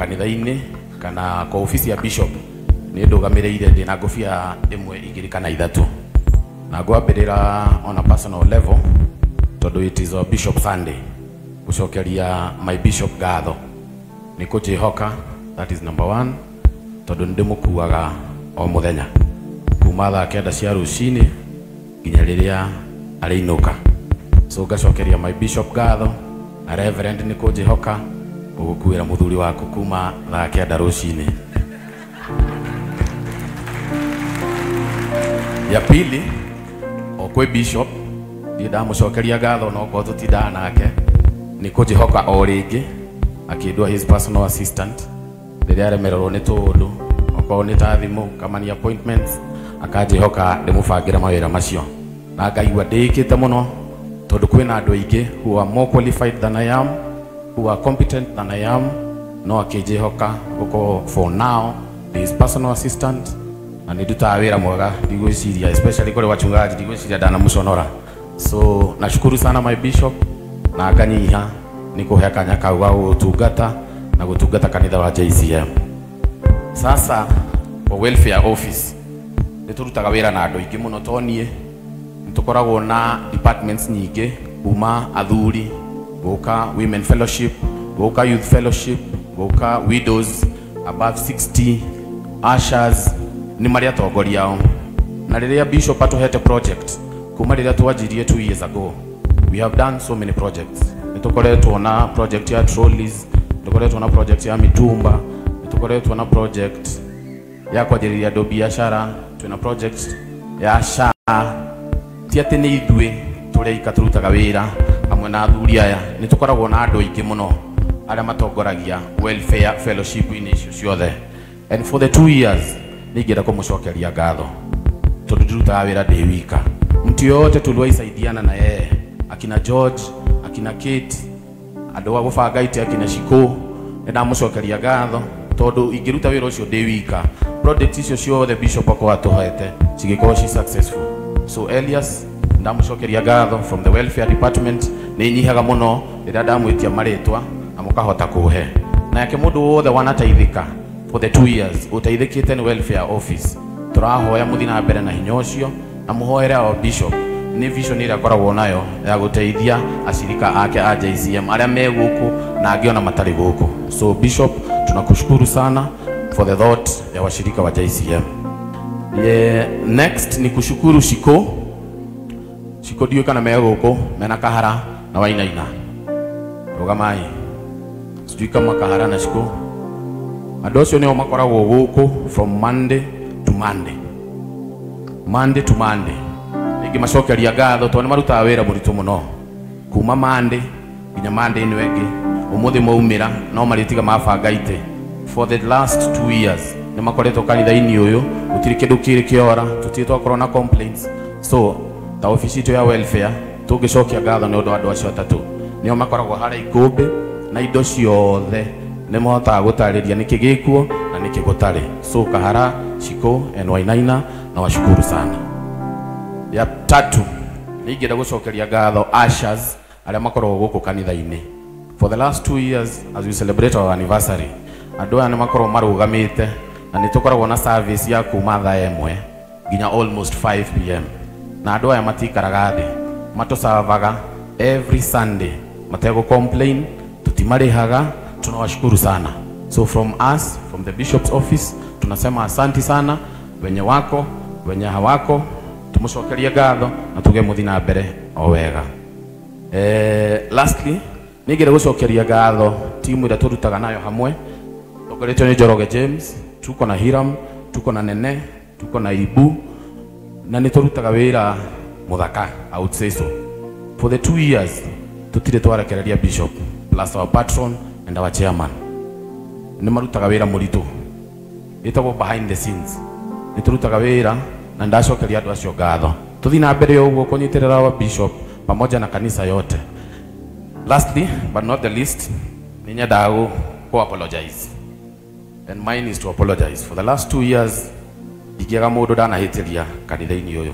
kanitha-inĩ kana kwa ofisi ya bishop nĩ ndũgamĩrĩire ndĩ na ngũbia ĩmwe igĩrĩ kana ithatũ na ngwambĩrĩra on a personal level tondũ it is a Bishop Sunday gũcokeria my bishop ngatho nĩ kũnjĩhoka, that is number one, tondũ nĩ ndĩmũkuaga o mũthenya kuma thaa 9 cia rũcinĩ nginya rĩrĩa arĩinũka. So ngacokeria my bishop ngatho na reverend nĩ kũnjĩhoka gũgũkuĩra mũthuri waku kuma thaa 9 rũcinĩ. Ya pili, o kwĩ bishop ndiĩ ndamũcokeria ngatho no korwo tũtindaga nake nĩ kũnjĩhoka o rĩngĩ akĩndua his personal assistant rĩrĩa aremererwo nĩ tũũndũ okorwo nĩ ta thimũ kama nĩ appointments akanjĩhoka ndĩmũbangĩre mawĩra macio na ngaigua ndĩĩkĩte mũno tondũ kwĩna andũ aingĩ who are more qualified than I am, who are competent than I am, no akĩnjĩhoka gũkorwo for now his personal assistant na nĩ ndutaga wĩra mwega ndigwĩciria especially kũrĩ wachungaji ndigwĩciria ndanamuconora. So nashukuru sana my bishop na nganyiha nĩ kũhe kanya kau ga gũtungata na gũtungata kanitha wa JCM. Sasa kwa welfare office nĩ tũrutaga wĩra na andũ aingĩ mũno to niĩ nĩ tũkoragwo na departments nyingĩ kuma athuri gũka women fellowship gũka youth fellowship gũka widows above 60 ushers nĩ marĩ atongoria ao. Na rĩrĩa bishop atũhete project kuma rĩrĩa twanjirie 2 years ago we have done so many projects. Nĩ tũkoretwo na project ya trolleys, nĩ tũkoretwo na project ya mitumba, nĩ tũkoretwo na project ya kwanjĩrĩria andũ biacara, twĩna project ya SHA. Ti atĩ nĩ ithuĩ tũrĩa ika tũrutaga wĩra hamwe na athuri aya, nĩ tũkoragwo na andũ aingĩ mũno arĩa matongoragia welfare fellowship-inĩ icio ciothe. And for the 2 years nĩ ingĩenda kũmũcokeria ngatho tondũ ndirutaga wĩra ndĩ wika. Mtu yote tuliwaisaidiana na yeye, akina George, akina Kate, andũ a gũbanga itĩ, akina Shiko, nĩ ndamũcokeria ngatho tondũ ingĩruta wĩra ũcio ndĩ wika project icio ciothe bishop akorwo atũhete cigĩkorwo ci successful. So Elias ndamũcokeria ngatho from the welfare department, nĩ nyihaga mũno rĩrĩa ndamwĩtia marĩtwa na mũkahota kũhe. Nake mũndũ wothe wanateithĩka for the 2 years ũteithĩkĩte nĩ welfare office, tũrahoya mũthiĩ na mbere na hinya ũcio na mũhoere our bishop nĩ vision ĩrĩa akoragwo nayo ya gũteithia ashirika ake a JCM arĩa me gũkũ na angĩ ona matarĩ gũkũ. So bishop tunakushukuru sana for the thought ya washirika wa JCM. Yeah, next ni kushukuru Shiko. Shiko ndiũĩ kana me gũkũ mena Kahara na Wainaina. Rũgamai. Sijui kama Kahara na Shiko. Andũ acio nĩo makoragwo gũkũ from Monday to Monday. Monday to Monday. Ningĩ macokeria ngatho tondũ nĩ marutaga wĩra mũritũ mũno kuma Monday nginya Monday ĩno ĩngĩ. Ũmũthĩ maumĩra no marĩtiga mabanga itĩ. For the last 2 years nĩ makoretwo kanitha-inĩ ũyũ gũtirĩ kĩndũ kĩrĩ kĩora, tũtirĩ twakorwo na complaints. So ta ofici itũ ya welfare tũngĩcokia ngatho nĩ ũndũ wa andũ acio atatũ nĩo makoragwo harĩa ikũmbĩ na indo ciothe nĩ mahotaga gũtarĩria nĩkĩ gĩkuo na nĩkĩ gũtarĩ. So Kahara, Shiko and Wainaina na washukuru sana. Ya tatu nĩ ingĩenda gũcokeria ngatho ushers arĩa makoragwo gũkũ kanitha-inĩ. For the last 2 years as we celebrate our anniversary, andũ aya nĩ makoragwo marũgamĩte na nĩ tũkoragwo na service ya kuma thaa 1 nginya almost 5 pm na andũ aya matikaraga thĩ, matũsavaga every Sunday mategũ complain, tutimarĩhaga. Tunawashukuru sana. So from us, from the bishop's office, tunasema asanti sana wenye wako wenye hawako, tumucokerie ngatho na tuge muthi na mbere o wega. Lastly ningĩenda gũcokeria ngatho timu ĩrĩa tũrutaga nayo hamwe tongoretio nĩ Njoroge James, tuko na Hiram, tuko na Nene, tuko na Ibu, na nĩ tũrutaga wĩra mũthaka, I would say so. For the 2 years tũtirĩ twarekereria bishop plus our patron and our chairman. Nĩ marutaga wĩra mũritũ ĩtagwo behind the scenes. Nĩ tũrutaga wĩra na ndacokeria andũ acio ngatho. Tũthiĩ na mbere ũguo kũnyitĩrĩra our bishop pamoja na kanisa yote. Lastly but not the least, nĩ nyendaga ku apologize, and mine is to apologize for the last 2 years ndingĩaga mũndũ ndanahĩtĩria kanitha-inĩ ũyũ.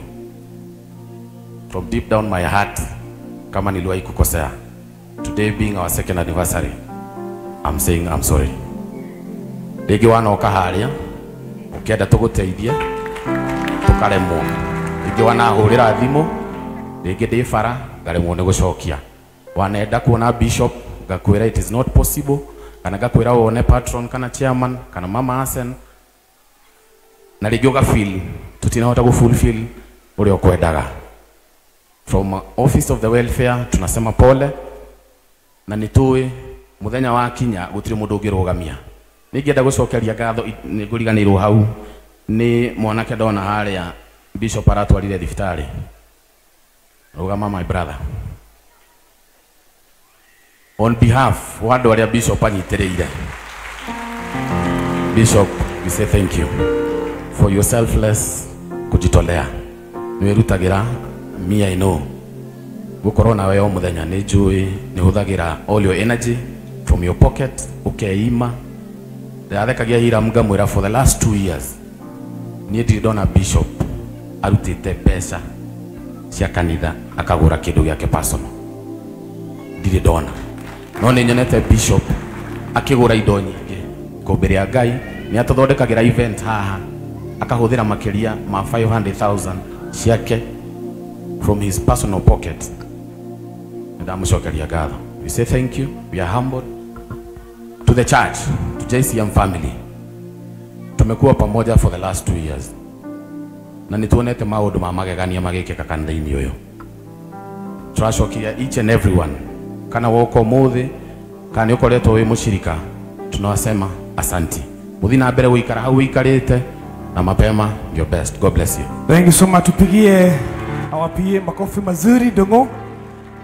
From deep down my heart, kama niliwahi kukosea, today being our second anniversary, I'm saying I'm sorry. Rĩngĩ wanoka harĩa ũkĩenda tũgũteithie tũkaremwo, rĩngĩ wanahũrĩra thimũ, rĩngĩ ndĩ bara ngaremwo nĩ gũcokia, wanenda kuona bishop ngakwĩra it is not possible, kana ngakwĩra wone patron kana chairman kana mama Asen, na rĩngĩ ũgafeel tutinahota gũfulfill ũrĩa ũkwendaga. From office of the welfare tunasema pole, na nĩtũĩ mũthenya wa kinya gũtirĩ mũndũ ũngĩrũgamia. Nĩngĩenda gũcokeria ngatho, nĩngũriganĩirwo hau nĩ mwanake ndona harĩa bishop aratwarire thibitarĩ. Rũgama my brother. On behalf wa andũ arĩa bishop anyitĩrĩire, Bishop, we say thank you for your selfless kujitolea. Nĩwĩrutagĩra, me I know gũkorwo nawe o mũthenya nĩ njũĩ nĩ hũthagĩra all your energy from your pocket ũkeima. Ndĩrathekagia Hiram ngamwĩra for the last 2 years niĩ ndirĩ ndona bishop arutĩte mbeca cia kanitha akagũra kĩndũ gĩake personal, ndirĩ ndona. No nĩ nyonete bishop akĩgũra indo nyingĩ kũmbĩrĩ ya Ngai, nĩ atũthondekagĩra event haha akahũthĩra makĩria ma 500,000 ciake from his personal pocket. Ndamũcokeria ngatho. We say thank you, we are humbled. To the church, to JCM family, tumekuwa pamoja for the last 2 years na nĩtuonete maũndũ ma magegania magĩkĩka kanitha-inĩ ũyũ. Tũracokia each and everyone, kana woka ũmũthĩ kana nĩ ũkoretwo wĩ mũshirika, tunawasema asanti. Mũthiĩ na mbere gũikara hau ũikarĩte na mapema, your best. God bless you. Thank you so much. Tupigie awapie makofi mazuri Ndung'u.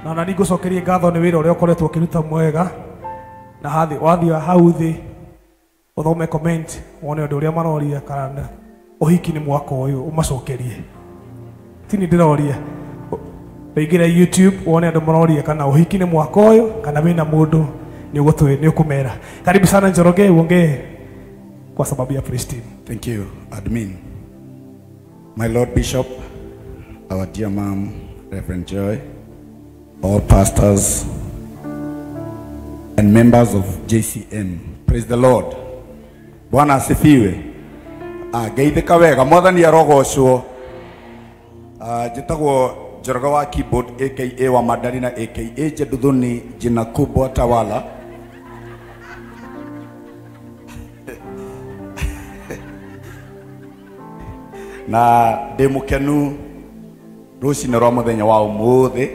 Na na nĩngũcokerie ngatho nĩ wĩra ũrĩa ũkoretwo ũkĩruta mwega, na hathi wathiĩ hau thĩ ũthome comment wone ũndũ ũrĩa maroria kana ũhiki nĩ mwaka ũyũ ũmacokerie. Ti nĩ ndĩroria, ũingĩre YouTube wone andũ maroria kana ũhiki nĩ mwaka ũyũ kana wĩna mũndũ nĩ ũkũmera. Karibu sana Njoroge, uongee kwa sababu ya praise team. Thank you, admin. My Lord Bishop, our dear mom, Reverend Joy, all pastors and members of JCM. Praise the Lord. Bwana asifiwe. Geithĩka wega, Mwathani arogocwo. Njĩtagwo Njoroge wa keyboard aka wa Madarina aka Jeduthuni, jina kubwa tawala. Na ndĩ mũkenu rũcinĩ rwa mũthenya wa ũmũthĩ.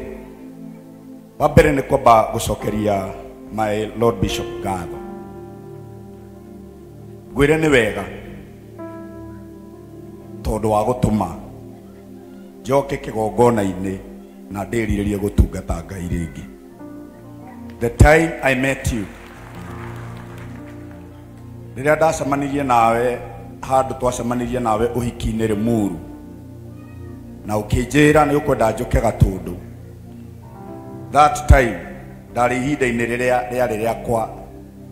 Wa mbere nĩ kwamba gũcokeria my Lord Bishop ngatho. Ngwĩre nĩ wega tondũ wa gũtũma njoke kĩgongona-inĩ na ndĩrirĩrie gũtungata Ngai rĩngĩ. The time I met you, rĩrĩa ndacemanirie nawe handũ twacemanirie nawe ũhiki-inĩ Limuru, na ũkĩnjĩra nĩ ũkwenda njũke Gatũndũ. That time ndarĩ ihinda-inĩ rĩrĩa rĩarĩ rĩakwa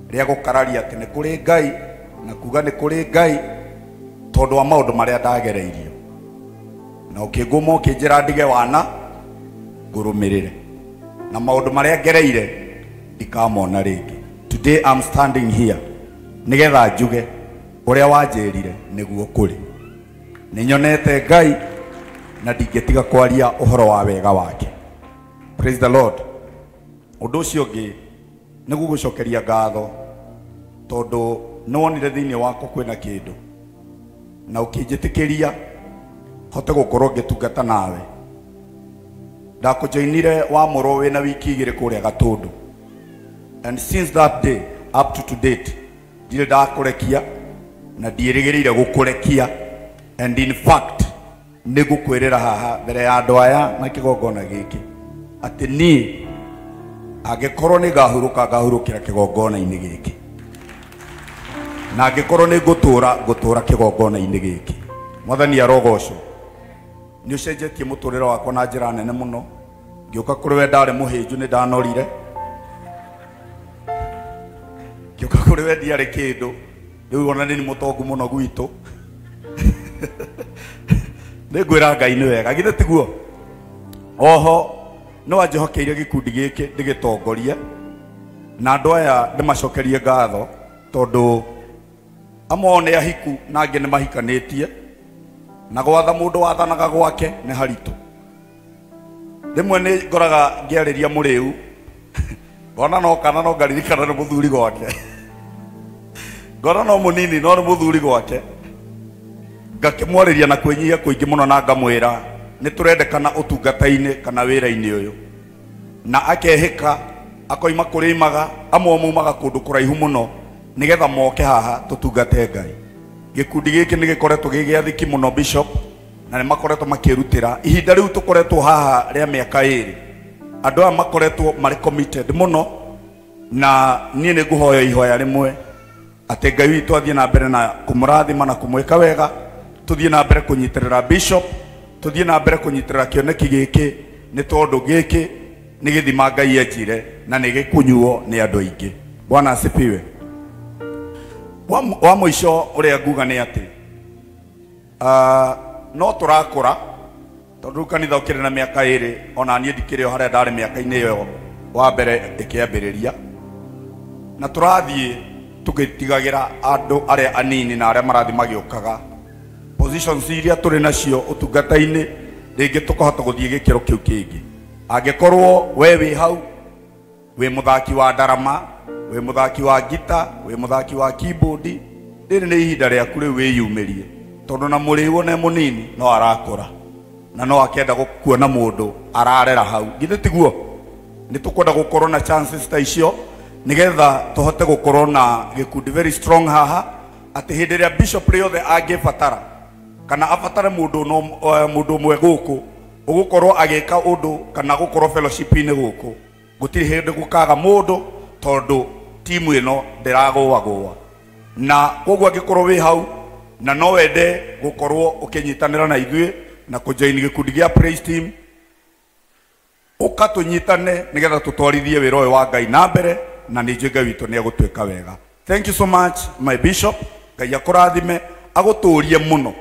rĩa gũkararia atĩ nĩ kũrĩ Ngai na kuga nĩ kũrĩ Ngai tondũ wa maũndũ marĩa ndagereirio. Na ũkĩngũma ũkĩnjĩra ndige wana ngũrũmĩrĩre, na maũndũ marĩa ngereire ndikamona rĩngĩ. Today I'm standing here nĩgetha njuge ũrĩa wanjĩrire nĩguo kũrĩ. Nĩnyonete Ngai na ndingĩtiga kwaria ũhoro wa wega wake. Praise the Lord. Ũndũ ũcio ũngĩ nĩ gũgũcokeria ngatho tondũ nĩwonire thĩinĩ wakwa kwĩna kĩndũ na ũkĩnjĩtĩkĩria hote gũkorwo ngĩtungata nawe. Ndakũjoinire wamũrwo wĩna wiki 2 kũrĩa Gatũndũ, and since that day up to date ndirĩ ndakũrekia na ndiĩrĩgĩrĩire gũkũrekia, and in fact nĩ ngũkwĩrĩra haha mbere ya andũ aya na kĩgongona gĩkĩ atĩ niĩ angĩkorwo nĩ ngahurũka ngahurũkĩra kĩgongona-inĩ gĩkĩ, na angĩkorwo nĩ ngũtũra ngũtũra kĩgongona-inĩ gĩkĩ. Mwathani arogocwo. Nĩ ũcenjetie mũtũrĩre wakwa na njĩra nene mũno. Ngĩũka kũrĩ we ndarĩ mũhĩnju, nĩ ndanorire. Ngĩũka kũrĩ we ndiarĩ kĩndũ, rĩu ona nĩ mũtongu mũno gwitũ. Nĩ ngwĩra Ngai nĩ wega, githĩ tiguo? Oho nĩ wanjĩhokeire gĩkundi gĩkĩ ndĩgĩtongorie, na andũ aya ndĩmacokerie ngatho tondũ Amwe nĩ ahiku na angĩ nĩ mahikanĩtie, na gwatha mũndũ wathanaga gwake nĩ haritũ. Rĩmwe nĩ ngoraga ngĩarĩria mũrĩu ngona no kana no ngaririkana nĩ mũthuri gwake, ngona no mũnini no nĩ mũthuri gwake, ngakĩmwarĩria na kwĩnyihia kũingĩ mũno na ngamwĩra nĩ tũrendekana ũtungata-inĩ kana wĩra-inĩ ũyũ, na akehĩka akoima kũrĩmaga. Amwe maumaga kũndũ kũraihu mũno nĩgetha moke haha tũtungate Ngai. Gĩkundi gĩkĩ nĩ gĩkoretwo gĩ gĩathĩki mũno Bishop, na nĩ makoretwo makĩrutĩra ihinda rĩu tũkoretwo haha rĩa mĩaka 2. Andũ aya makoretwo marĩ committed mũno, na niĩ nĩ ngũhoya ihoya rĩmwe atĩ Ngai witũ athiĩ na mbere na kũmũrathima na kũmwĩka wega, tũthiĩ na mbere kũnyitĩrĩra Bishop, tũthiĩ na mbere kũnyitĩrĩra kĩoneki gĩkĩ, nĩ tondũ gĩkĩ nĩ gĩthima Ngai enjire na nĩ gĩkũnyuo nĩ andũ aingĩ. Bwana asifiwe. Wa mũico ũrĩa nguga nĩ atĩ no tũrakũra, tondũ rĩu kanitha ũkĩrĩ na mĩaka 2, ona niĩ ndikĩrĩ o harĩa ndarĩ mĩaka-inĩ ĩyo wa mbere ĩkĩambĩrĩria, na tũrathiĩ tũgĩtigagĩra andũ arĩa anini na arĩa marathiĩ magĩũkaga positions iria tũrĩ nacio ũtungata-inĩ, rĩngĩ tũkahota gũthiĩ gĩkĩro kĩu kĩngĩ. Angĩkorwo we wĩ hau wĩ mũthaki wa ndarama, wĩ mũthaki wa ngita, wĩ mũthaki wa keyboard, rĩrĩ nĩ ihinda rĩaku rĩu wĩyumĩrie, tondũ na mũrĩu one mũnini no arakũra na no akenda kuona mũndũ ararera hau. Githĩ tiguo? Nĩ tũkwenda gũkorwo na chances ta icio nĩgetha tũhote gũkorwo na gĩkundi very strong haha, atĩ hĩndĩ ĩrĩa Bishop rĩothe angĩbatara kana abatare mũndũ no mũndũ ũmwe gũkũ ũgũkorwo agĩka ũndũ kana gũkorwo fellowship-inĩ gũkũ, gũtirĩ hĩndĩ gũkaga mũndũ, tondũ timu ĩno ndĩragũagũa. Na koguo angĩkorwo wĩ hau na no wende gũkorwo ũkĩnyitanĩra na ithuĩ na kũjoin gĩkundi gĩa praise team, ũka tũnyitane nĩgetha tũtwarithie wĩra ũyũ wa Ngai na mbere, na nĩ njũĩ Ngai witũ nĩ egũtuĩka wega. Thank you so much my bishop. Ngai akũrathime, agũtũrie mũno.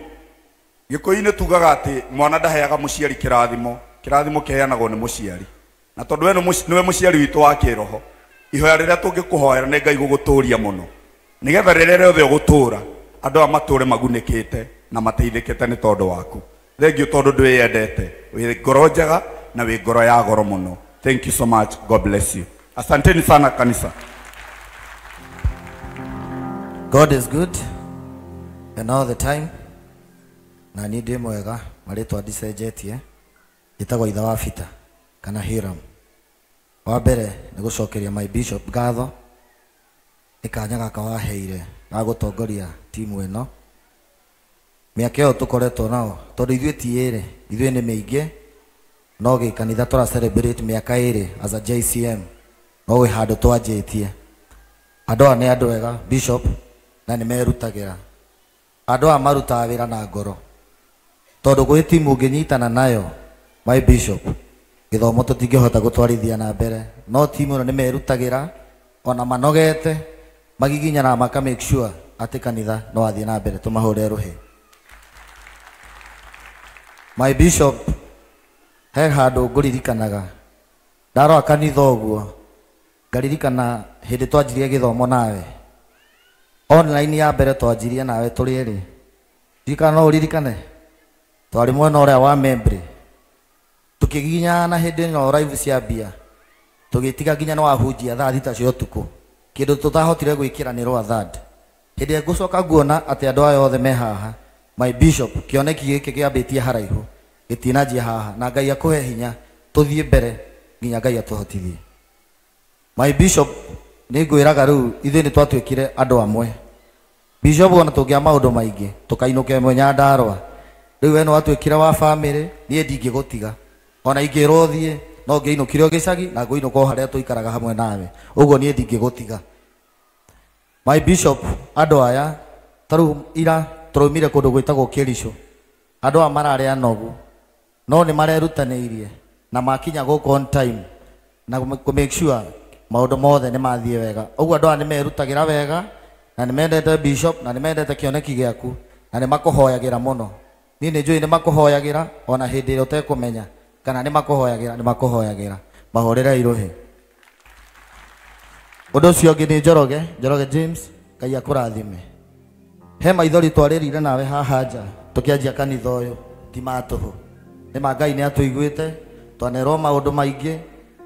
Gĩkũyũ-inĩ tugaga atĩ mwana ndaheaga mũciari kĩrathimo, kĩrathimo kĩheanagwo nĩ mũciari, na tondũ we nĩwe mũciari witũ wa kĩroho, ihoya rĩrĩa tũngĩkũhoera nĩ Ngai gũgũtũria mũno, nĩgetha rĩrĩa rĩothe ũgũtũra andũ aya matũre magunĩkĩte na mateithĩkĩte nĩ tondũ waku. Thank you tondũ ndwĩyendete, wĩ ngoro njega na wĩ ngoro ya goro mũno. Thank you so much. God bless you. Asanteni sana kanisa. God is good and all the time. Na niĩ ndĩ mwega, marĩtwa ndicenjetie, njĩtagwo ithe wa Bita kana Hiram. Wa mbere nĩ gũcokeria my bishop ngatho nĩ kanya gaka waheire ga gũtongoria timu ĩno. Mĩaka ĩyo tũkoretwo nao, tondũ ithuĩ ti ĩrĩ, ithuĩ nĩ mĩingĩ, no gĩkanitha tũra celebrate mĩaka 2 as a JCM, no gwĩ handũ twanjĩtie. Andũ aya nĩ andũ ega bishop, na nĩ merutagĩra. Andũ aya marutaga wĩra na ngoro, tondũ gwĩ timu ũngĩnyitana nayo my bishop, gĩthomo tũtingĩhota gũtwarithia na mbere, no timu ĩno nĩ merutagĩra ona manogete, magiginyana maka make sure atĩ kanitha no athiĩ na mbere, tũmahũre rũhĩ. My bishop, he handũ ngũririkanaga ndarora kanitha ũguo, ngaririkana hĩndĩ twanjirie gĩthomo nawe online ya mbere twanjirie nawe tũrĩ erĩ, ndirikana no ũririkane twarĩ mwena ũrĩa wa Membre, tũkĩgiginyana hĩndĩ ĩno live ciambia, tũgĩtiga nginya nĩ wahunjia thaa 6 cia ũtukũ, kĩndũ tũtahotire gwĩkĩra nĩ rwa third. Hĩndĩ ĩrĩa ngũcoka nguona atĩ andũ aya othe me haha, my bishop, kĩoneki gĩkĩ kĩambĩtie haraihu gĩtinanjia haha, na Ngai akũhe hinya tũthiĩ mbere nginya Ngai atũhotithie. My bishop, nĩ ngwĩraga rĩu ithuĩ nĩ twatuĩkire andũ amwe. Bishop ona tũngĩa maũndũ maingĩ tũkainũka ĩmwe Nyandarũa, rĩu we nĩ watuĩkire wa family, niĩ ndingĩgũtiga, ona ingĩrwo thiĩ no ngĩinũkire o gĩcagi na ngũinũka o harĩa tũikaraga hamwe nawe, ũguo niĩ ndingĩgũtiga. My bishop, andũ aya ta rĩu ira tũraumire kũndũ gwĩtagwo Kĩricũ, andũ aya mararĩ anogu no nĩ marerutanĩirie na makinya gũkũ on time na kũ make sure maũndũ mothe nĩ mathiĩ wega. Ũguo andũ aya nĩ merutagĩra wega na nĩ mendete bishop na nĩ mendete kĩoneki gĩaku na nĩ makũhoyagĩra mũno. Niĩ nĩ njũĩ nĩ makũhoyagĩra ona hĩndĩ ĩrĩa ũtekũmenya kana nĩ makũhoyagĩra, nĩ makũhoyagĩra. Mahũrĩre irũhĩ. Ũndũ ũcio ũngĩ nĩ Njoroge, Njoroge James, Ngai akũrathime. He maithori twarĩrire nawe haha nja tũkĩanjia kanitha ũyũ ti ma tũhũ. Nĩ ma Ngai nĩ atũiguĩte, twanerwo maũndũ maingĩ,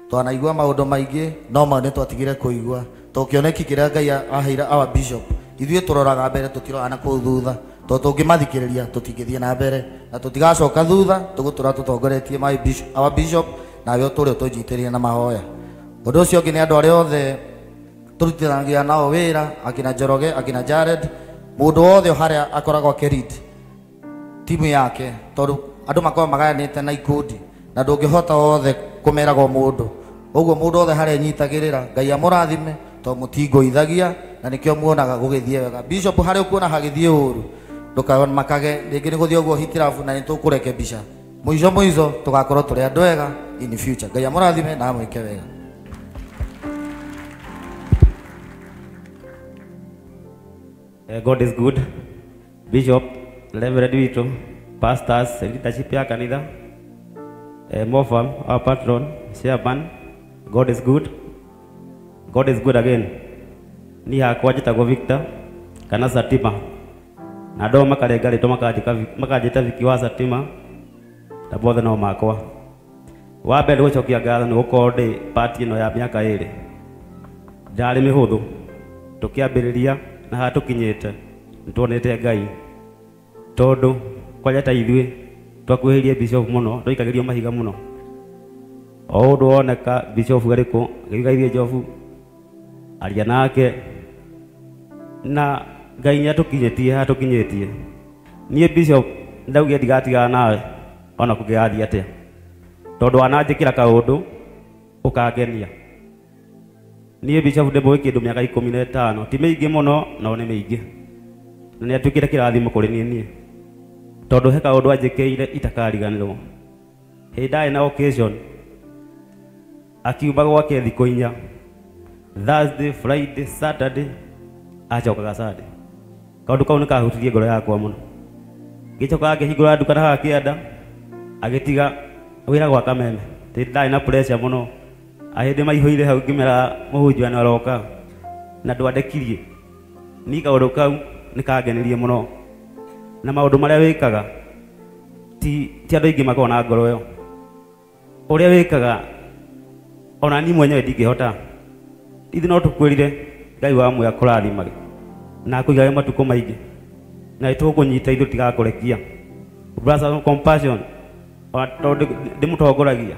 twanaigua maũndũ maingĩ, no mau nĩ twatigire kũigua. To kĩoneki kĩrĩa Ngai aheire our bishop, ithuĩ tũroraga mbere tũtiroraga na kũu thutha, tondũ tũngĩmathikĩrĩria tũtingĩthiĩ na mbere na tũtigacoka thutha, tũgũtũra tũtongoretie my bishop, our bishop, nawe ũtũre ũtũnyitĩrĩire na mahoya. Ũndũ ũcio ũngĩ nĩ andũ arĩa othe tũrutithanagia nao wĩra, akina Njoroge, akina Jared, mũndũ wothe harĩa akoragwo akĩlead timu yake, tondũ andũ makoragwo magayanĩte na ikundi na ndũngĩhota othe kũmeraga o mũndũ. Ũguo mũndũ wothe harĩa anyitagĩrĩra, Ngai amũrathime, tondũ mũtingũithagia na nĩkĩo muonaga gũgĩthiĩ wega. Bishop, harĩa ũkuona hagĩthiĩ ũru ndũkamakage, rĩngĩ nĩ gũthiĩ ũguo hitirabu na nĩtũkũrekebisha. Mũico mũico tũgakorwo tũrĩ andũ ega in future. Ngai amũrathime na amwĩke wega. God is good. Bishop, Reverend witũ, pastors, leadership ya kanitha, Mofam, our patron, chairman, God is good. God is good again. Ni hakwa njĩtagwo Victor kana Satima. Na andũ makarenga rĩtwa makanjĩta Viki wa Satima na bothe no makwa. Wa mbere gũcokia ngatho nĩ gũkorwo ndĩ party ĩno ya mĩaka ĩrĩ. Ndarĩ mĩhũthũ tũkĩambĩrĩria na haha tũkinyĩte nĩtuonete Ngai, tondũ kwanja ta ithuĩ twakuhĩrĩirie bishop mũno, twaikagĩrio mahiga mũno. O ũndũ woneka bishop arĩ kũ, ngĩiga ithuĩ Njobu aria nake na Ngai nĩatũkinyĩtie haha tũkinyĩtie. Niĩ bishop ndaugire ndigatigana nawe ona kũngĩgathiĩ atĩa, tondũ wananjĩkĩra kaũndũ ũkangenia. Niĩ bishop ndĩmũĩ kĩndũ mĩaka 15, ti mĩingĩ mũno no nĩ mĩingĩ, na nĩatuĩkire kĩrathimo kũrĩ niĩ niĩ, tondũ he kaũndũ anjĩkĩire itakariganĩrwo. Hĩndĩ ndarĩ na occasion akiuma gwake thikũ 4, Thursday, Friday, Saturday, acokaga Sunday. Kaũndũ kau nĩkahutirie ngoro yakwa mũno. Ngĩcoka ngĩhingũra nduka na haha kĩanda, agĩtiga wĩra gwa Kameme. Ndarĩ na pressure mũno, ahĩndĩ maihũire hau ngĩmera mũhunjia nĩaroka na ndwandekirie. Niĩ kaũndũ kau nĩkangenirie mũno, na maũndũ marĩa wĩkaga ti andũ aingĩ makoragwo na ngoro ĩyo. Ũrĩa wĩkaga ona niĩ mwenyewe ndingĩhota. Ithuĩ no tũkwĩrire Ngai wa muoyo akũrathimage na akũigage matukũ maingĩ, na nĩtũgũkũnyita ithuĩ tũtigakũrekia. Brothers of Compassion, ona tondũ ndĩmũtongoragia,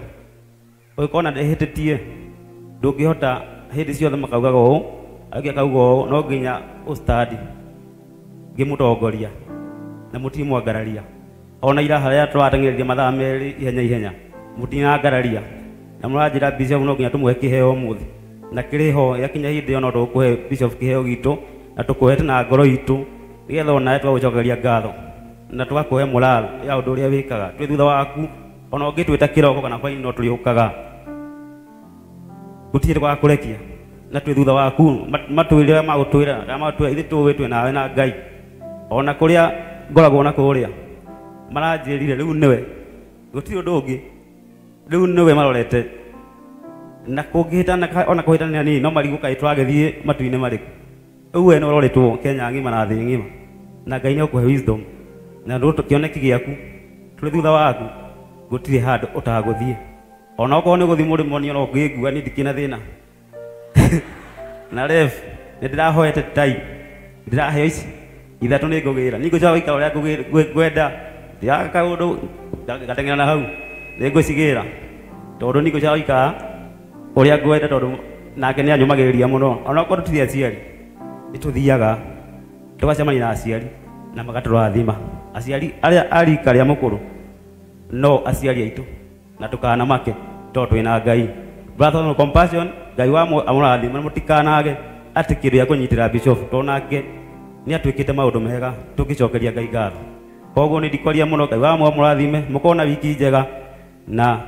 ũngĩkona ndĩhĩtĩtie ndũngĩhota hĩndĩ ciothe makaugaga ũũ, angĩ akauga ũũ, no nginya ũstandi ngĩmũtongoria na mũtimwangararia. Ona ira harĩa tũrateng'eririe mathaa 2 ihenya ihenya, mũtinangararia na mũranjĩra bishop no nginya tũmũhe kĩheo ũmũthĩ, na kĩrĩ ho yakinya hĩndĩ ĩyo no tũkũhe bishop kĩheo gitũ na tũkũhete na ngoro itũ, nĩgetha onawe twagũcokeria ngatho na tũgakũhe morale ya ũndũ ũrĩa wĩkaga. Twĩ thutha waku, ona ũngĩtwĩta kĩroko kana hwaĩ-inĩ no tũrĩũkaga, gũtirĩ tũgakũrekia, na twĩ thutha waku. Matwĩre ũrĩa magũtwĩra, kana matwĩra ithuĩ tũĩ twĩ nawe na Ngai. Ona kũrĩa ngoragwo na kũrĩa maranjĩrire rĩu nĩwe, gũtirĩ ũndũ ũngĩ, rĩu nĩwe marorete. Na kũngĩhĩtana ona kũhĩtania nini no marigũ kaĩ tũragĩthiĩ matu-inĩ marĩkũ. Rĩu we nĩ ũroretwo Kenya ng'ima na thĩ ng'ima, na Ngai nĩekũhe wisdom na ndũ kĩoneki gĩaku tũrĩ thutha waku, gũtirĩ handũ ũtagũthiĩ. Ona okorwo nĩ gũthiĩ mũrĩmo niĩ no ngĩngua, niĩ ndikĩrĩ na thĩna. Na ref nĩ ndĩrahoete tai, ndĩraheo ici ithatũ nĩ ngũgĩra, niĩ ngũcoka gũikara ũrĩa ngwenda, ndĩraga kaũndũ ngateng'era na hau nĩ ngũcigĩra, tondũ niĩ ngũcoka gũikara ũrĩa ngwenda, tondũ nake nĩ anyũmagĩrĩria mũno. Ona okorwo tũtirĩ aciari, nĩ tũthiaga tũgacemania na aciari na magatũrathima. Aciari arĩa a rika rĩa mũkũrũ no aciari aitũ, na ndũkanamake tondũ twĩna Ngai. Brothers of Compassion, Ngai wa amũrathime na mũtikanage atĩ kĩndũ gĩa kũnyitĩra bishop, tondũ nake nĩ atuĩkĩte maũndũ mega tũngĩcokeria Ngai ngatho. Koguo nĩ ndikwaria mũno, Ngai wa amũrathime, mũkorwo na wiki njega na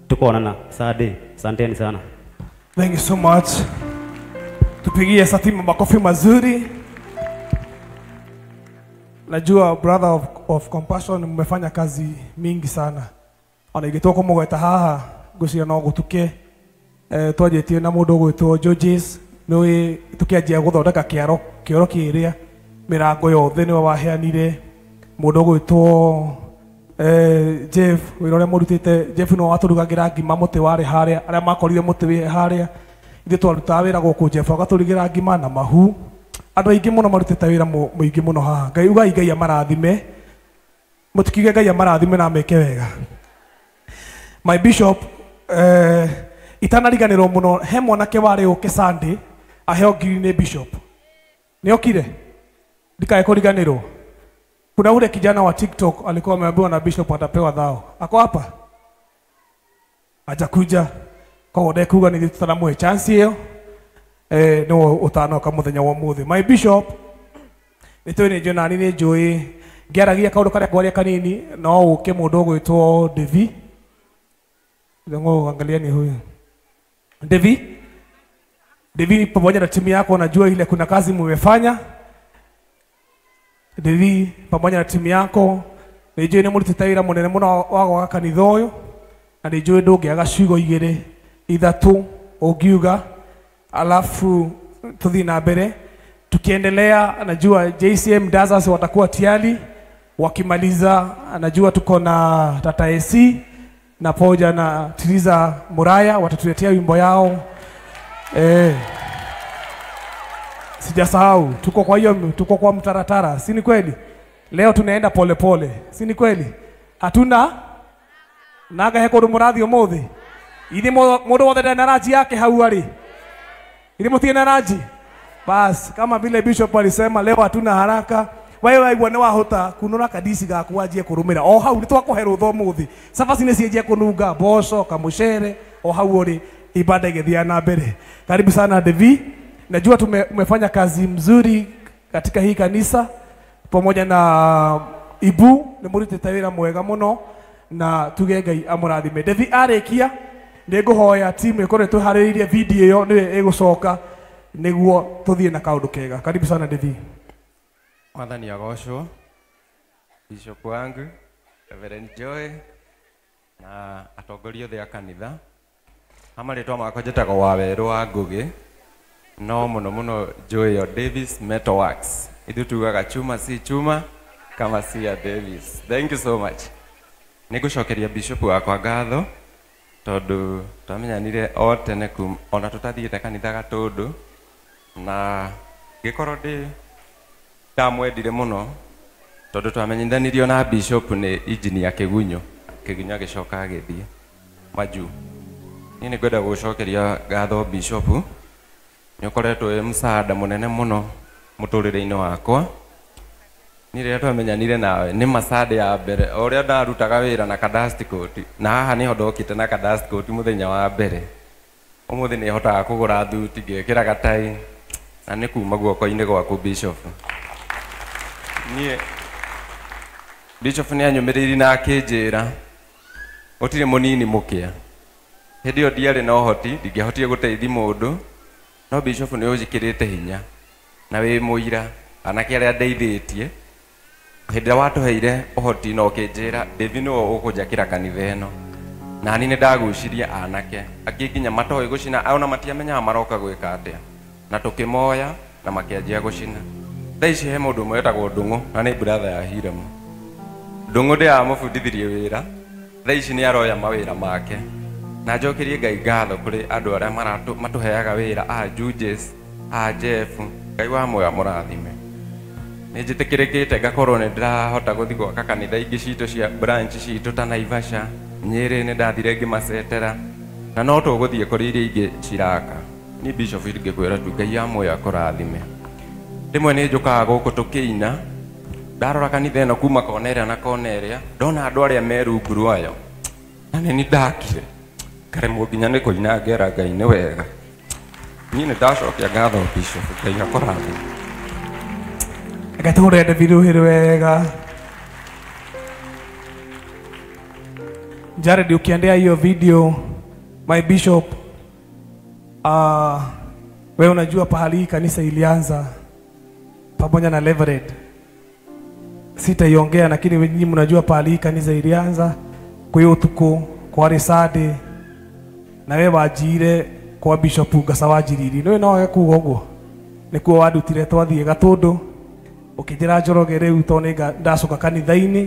tukonana Sunday. Asanteni sana. Thank you so much. Tupigie Satima makofi mazuri. Najua brother of Compassion mmefanya kazi mingi sana. Ona ingĩtua kũmũgweta haha ngwĩciria no gũtuke. Twanjĩtie na mũndũ ũgwĩtwo Georges, nĩũĩ tũkĩanjia gũthondeka kĩoro kĩrĩa Mirango yothe niwe waheanire mundu gwitwo Jeff wira uria murutite. Jeff no waturugagira ngima muti wari haria aria makorire muti wi haria ithuĩ twarutaga wira guku Jeff agaturugira ngima na mahu. Andu aingi muno marutite wira muingi muno haha. Ngai ugai Ngai amarathime, mutikiuge Ngai amarathime na ameke wega. My bishop, itanariganirwo muno he mwanake wari uke Sunday aheo ngiri ni bishop. Niokire ndikae kuriganirwo. Kuna ule kijana wa TikTok alikuwa ameambiwa na bishop atapewa dhao. Ako hapa? Hajakuja. Koguo ndekuga ni tutaramuhe chance iyo. No utanoka muthenya wa muthi. My bishop, nitui ni njui nani ni njui ngiaragia kaundu karia ngwaria kanini no uke mundu ugwitwo Devi. Ngo angalia ni huyu Devi. Devi pamoja na timu yako, najua ile kuna kazi mmefanya. Devi pamoja na timu yako nijui ni murutite wira munene muno wa gwaka kanitha uyu, na nijui ndungiaga ciugo igiri ithatu ungiuga, alafu tuthii na mbere. Tukiendelea, najua JCM Dazas watakuwa tayari wakimaliza. Najua tuko na Tata AC na pamoja na Tiriza Muraya watatuletea wimbo yao. Sijasahau, tuko kwa hiyo, tuko kwa mtaratara, si ni kweli? Leo tunaenda pole pole, si ni kweli? Hatuna naga he kundu murathi umuthi. Ithi mundu wothe ndena ranji yake hau ari. Ithi mutie na ranji. Bas, kama vile bishop alisema leo hatuna haraka. Wewe waigua ni wahota kunura kadisi gaku wanjie kurumira. O hau ni twakuhe rutha umuthi. Cabaci ni cianjie kununga mboco kamucere o hau uri ibada igithia na mbere. Karibu sana Devi. Najua tumefanya kazi mzuri katika hii kanisa pamoja na Ibu ni murutite wira mwega muno na tuge Ngai amurathime. Devi arikia ninguhoya timu ikorwo tuharĩrĩirie video ĩyo nĩyo ĩgũcoka nĩguo tũthiĩ na kaũndũ kega. Karibu sana Devi. Mwathani agocwo, Bishop wangu Reverend Joy na atongoria othe a kanitha. Ha marĩtwa makwa njĩtagwo Wawerũ wa Ngũgĩ, no muno muno Joy o Davis Metalworks. Ithuĩ tugaga chuma si chuma kama si ya Davis. Thank you so much. Nĩngũcokeria Bishop wakwa ngatho tondu twamenyanire o tene ona tutathiĩte kanitha Gatũndũ, na ngĩkorwo ndĩ ndamwendire mũno tondu twamenyithanirio na Bishop nĩ engineer Kĩgunyo. Kĩgunyo agĩcoka agĩthiĩ majuu. Niĩ nĩngwenda gũcokeria ngatho Bishop, nĩ ũkoretwo wĩ msaada mũnene mũno mũtũrĩre-inĩ wakwa. Niĩ rĩrĩa twamenyanire nawe nĩ masande ya mbere o ũrĩa ndarutaga wĩra na Kadasti Court, na haha nĩho ndokĩte na Kadasti Court mũthenya wa mbere. Ũmũthĩ nĩhotaga kũgũra thuti ngekĩra gatai, na nĩ kuma guoko-inĩ gwaku Bishop. Niĩ Bishop nĩ anyũmĩrĩirie na akĩnjĩra gũtirĩ mũnini mũkĩa. Hĩndĩ ĩyo ndiarĩ na ũhoti, ndingĩahotire gũteithia mũndũ, no Bishop nĩ ũnjĩkĩrĩte hinya na wĩ mũira anake arĩa ndeithĩtie. Hĩndĩ ĩrĩa watũheire ũhoti na ũkĩnjĩra Devi nĩwe ũkũnjakĩra kanitha ĩno, na niĩ nĩndagucirie anake angĩ nginya matoĩ gũcina, ona matiamenyaga maroka gwĩka atĩa, na tũkĩmoya na makĩanjia gũcina. Thaa ici he mũndũ ũmwe wetagwo Ndung'u na nĩ brother ya Hiram. Ndung'u ndĩramũbundithirie wĩra, thaa ici nĩ aroya mawĩra make. Na njokerie Ngai ngatho kũrĩ andũ arĩa matũheaga wĩra, a Juges, a Jeff. Ngai wa muoyo amũrathime. Nĩ njĩtĩkĩrĩkĩte ngakorwo nĩ ndĩrahota gũthiĩ gwaka kanitha ingĩ citũ cia branch citũ ta Naivasha, Nyĩrĩ nĩ ndathire ngĩmacetera, na no tũgũthiĩ kũrĩ iria ingĩ ciraka. Niĩ Bishop ingĩkwĩra tu Ngai wa muoyo akũrathime. Rĩmwe nĩ njũkaga gũkũ tũkĩina, ndarora kanitha ĩno kuma kona ĩrĩa na kona ĩrĩa, ndona andũ arĩa me rungu rwayo, na nĩ niĩ ndakire ngaremwo nginya nĩ kũina ngera Ngai nĩ wega. Niĩ nĩ ndacokia ngatho Bishop, Ngai akũrathime. Reke tũhũre Devi rũhĩ wega. Jared, ukiendea hiyo video my bishop, wewe unajua pahali hii kanisa ilianza pamoja na Reverend. Sitaiongea, lakini nyinyi mnajua pahali hii kanisa ilianza. Kwa hiyo tuko kwa risade na wewe wajire kwa bishop Ngasa wajiriri. Niwe no kuuga ũguo nĩkuo wandutire twathiĩ Gatũndũ Ũkĩnjĩra Njoroge rĩu tondũ nĩ ndacoka kanitha-inĩ,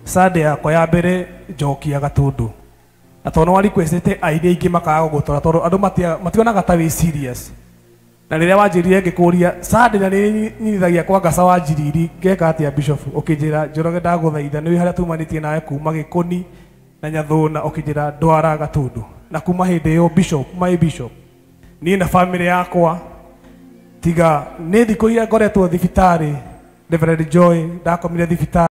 Sunday yakwa ya mbere njokia Gatũndũ. Na tondũ nĩ wa-requestĩte aini aingĩ makaga gũgũtwara tondũ andũ mationaga ta wĩ serious. Na rĩrĩa wanjĩrire ngĩkũria Sunday na nĩ nyinithagia kwa Ngaca wa Njiriri ngeka atĩa Bishop, ũkĩnjĩra Njoroge ndagũthaitha nĩ harĩa tumanĩtie nawe kuma Gĩkũni na Nyathũna, ũkĩnjĩra ndwara Gatũndũ. Na kuma hĩndĩ ĩyo Bishop, my Bishop, niĩ na family yakwa tiga nĩ thikũ iria ngoretwo thibitarĩ, Reverend Joy ndakomire thibitarĩ.